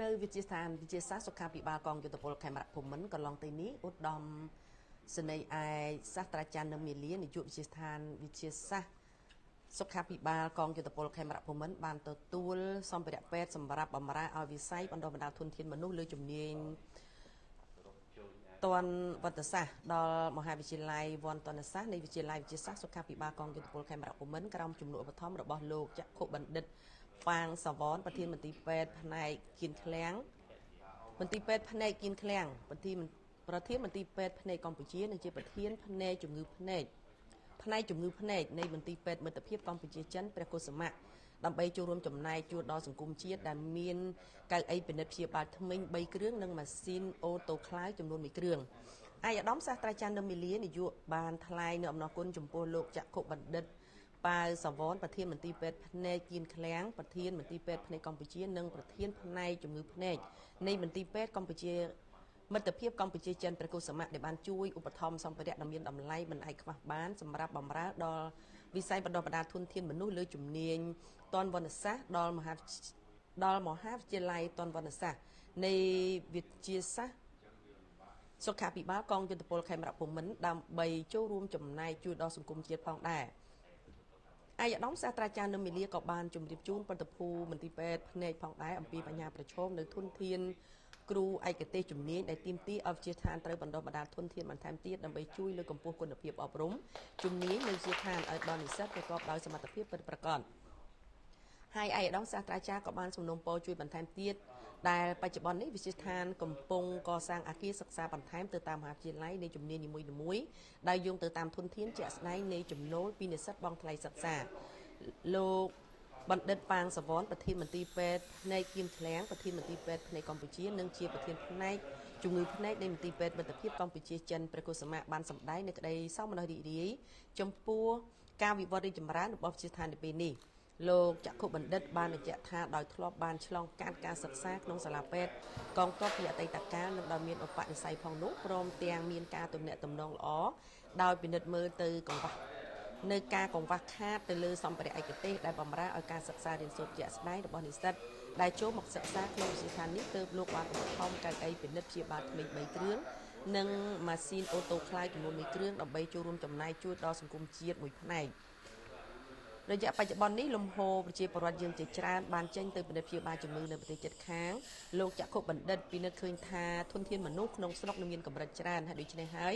នៅវិទ្យាស្ថានវិទ្យាសាស្ត្រសុខាភិបាលកងយុទ្ធពលខេមរៈភូមិន្ទកន្លងទៅនេះឧត្តមសេនីយ៍ឯកសាស្ត្រាចារ្យនឹមមាលានាយកវិទ្យាស្ថានវិទ្យាសាស្ត្រសុខាភិបាលកងយុទ្ធពលខេមរៈភូមិន្ទបានទទួលសម្ភារៈពេទ្យសម្រាប់បម្រើឲ្យវិស័យបណ្ដុះបណ្ដាលធនធានមនុស្សលើជំនាញទណ្ឌវត្តសាស្ត្រដល់មហាវិទ្យាល័យវណ្ណទណ្ឌសាស្ត្រនៃវិទ្យាល័យវិទ្យាសាស្ត្រសុខាភិបាលកងយុទ្ធពលខេមរៈភូមិន្ទក្រោមជំនួយឧបត្ថម្ភរបស់លោកចក្ខុបណ្ឌិតប៉ាងសាវនប្រធានមន្ទីរពេទ្យផ្នែកគៀនឃ្លាំងមន្ទីរពេទ្យផ្នែកគៀនឃ្លាំងប្រធានមន្ទីរពេទ្យភ្នែកកម្ពុជានិងជាប្រធានផ្នែកជំងឺភ្នែកផ្នែកជំងឺភ្នែកនៃមន្ទីរពេទ្យមិត្តភាពកម្ពុជាចិនព្រះកុសមៈដើម្បីចូលរួមចំណែកជួយដល់សង្គមជាតិដែលមានកៅអីពិនិត្យព្យាបាលធ្មេញ3គ្រឿងនិងម៉ាស៊ីនអូតូក្លាវចំនួន1គ្រឿងឯកឧត្តមសាស្ត្រាចារ្យនឹមមីលានាយកបានថ្លែងនៅអំណរគុណចំពោះលោកចក្ខុបណ្ឌិតប៉ាវសាវនប្រធានមន្ទីរពេទ្យភ្នែកគៀនឃ្លាំងប្រធានមន្ទីរពេទ្យភ្នែកកម្ពុជានិងប្រធានផ្នែកជំងឺភ្នែកនៃមន្ទីរពេទ្យកម្ពុជាមិត្តភាពកម្ពុជាចិនព្រះកុសមៈដែលបានជួយឧបត្ថម្ភសម្ភារៈដ៏មានតម្លៃមិនអាចខ្វះបានសម្រាប់បម្រើដល់វិស័យបណ្ដុះបណ្ដាលធនធានមនុស្សលើជំនាញទណ្ឌវណ្ណសាស្ត្រដល់មហាវិទ្យាល័យទណ្ឌវណ្ណសាស្ត្រនៃវិទ្យាសាស្ត្រសុខាភិបាលកងយុទ្ធពលខេមរៈភូមិន្ទដើម្បីចូលរួមចំណែកជួយដល់សង្គមជាតិផងដែរឯកឧត្តមសាស្ត្រាចារ្យនឹមមីលាក៏បានជម្រាបជូនប្រតិភូមន្ទីរពេទ្យភ្នែកផងដែរអំពីបញ្ហាប្រឈមនៅធនធានគ្រូឯកទេសជំនាញដែលទាមទារឲ្យវិទ្យាស្ថានត្រូវបណ្ដុះបណ្ដាលធនធានបន្ថែមទៀតដើម្បីជួយលើកកម្ពស់គុណភាពអប់រំជំនាញនៅវិទ្យាស្ថានឲ្យដល់និស្សិតប្រកបដោយសមត្ថភាពពិតប្រាកដហើយឯកឧត្តមសាស្ត្រាចារ្យក៏បានសំណូមពរជួយបន្ថែមទៀតដែលបច្ចុប្បន្ននេះវិទ្យាស្ថានកំពុងកសាងអគារសិក្សាបន្ថែមទៅតាមមហាវិទ្យាល័យនៃជំនាញនីមួយៗដែលយោងទៅតាមធនធានជាក់ស្ដែងនៃចំណូលពីនិស្សិតបង់ថ្លៃសិក្សាលោកបណ្ឌិតប៉ាងសាវនប្រធានមន្ទីរពេទ្យភ្នែកគៀមឃ្លាំងប្រធានមន្ទីរពេទ្យភ្នែកកម្ពុជានិងជាប្រធានផ្នែកជំងឺភ្នែកនៃមន្ទីរពេទ្យមិត្តភាពកម្ពុជាចិនព្រះកុសមៈបានសម្ដែងនៅក្តីសោមនស្សរីករាយចំពោះការវិវត្តរីកចម្រើនរបស់វិទ្យាស្ថាននៅពេលនេះលោកចក្ខុបណ្ឌិតបានបញ្ជាក់ថាដោយធ្លាប់បានឆ្លងកាត់ការសិក្សាក្នុងសាលាពេទ្យកងទ័ពពីអតីតកាលនិងដោយមានឧបនិស្ស័យផងនោះព្រមទាំងមានការទំនាក់ទំនងល្អដោយពិនិត្យមើលទៅកង្វះនៅការកង្វះខាតទៅលើសម្ភារៈឯកទេសដែលបម្រើឲ្យការសិក្សារៀនសូត្រជាក់ស្ដែងរបស់និស្សិតដែលចូលមកសិក្សាក្នុងវិទ្យាស្ថាននេះទើបលោកបានឧបត្ថម្ភកៅអីពិនិត្យព្យាបាលធ្មេញ3គ្រឿងនិងម៉ាស៊ីនអូតូក្លាវចំនួន1គ្រឿងដើម្បីចូលរួមចំណែកជួយដល់សង្គមជាតិមួយផ្នែករយៈបច្ចុប្បន្ននេះលំហូរប្រជាពលរដ្ឋយើងជាច្រើនបានចេញទៅពិនិត្យព្យាបាលជំងឺនៅប្រទេសជិតខាងលោកចក្ខុបណ្ឌិតពិនិត្យឃើញថាធនធានមនុស្សក្នុងស្រុកនឹងមានកម្រិតច្រើនហើយដូច្នេះហើយ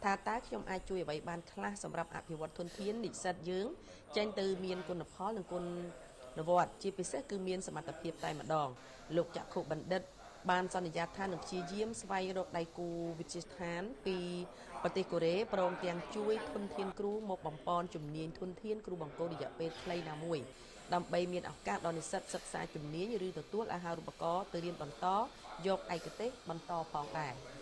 ថាតើខ្ញុំអាចជួយអ្វីបានខ្លះសម្រាប់អភិវឌ្ឍធនធាននិស្សិតយើងចេញទៅមានគុណផលនិងគុណវត្តជាពិសេសគឺមានសមត្ថភាពតែម្ដងលោកចក្ខុបណ្ឌិតបានសន្យាថានឹងព្យាយាមស្វែងរកដៃគូវិទ្យាស្ថានពីប្រទេសកូរ៉េព្រមទាំងជួយធនធានគ្រូមកបំពន់ជំនាញធនធានគ្រូបង្គោលរយៈពេលខ្លីណាមួយដើម្បីមានឱកាសដល់និស្សិតសិក្សាជំនាញឬទទួលអាហារូបករណ៍ទៅរៀនបន្តយកឯកទេសបន្តផងដែរ។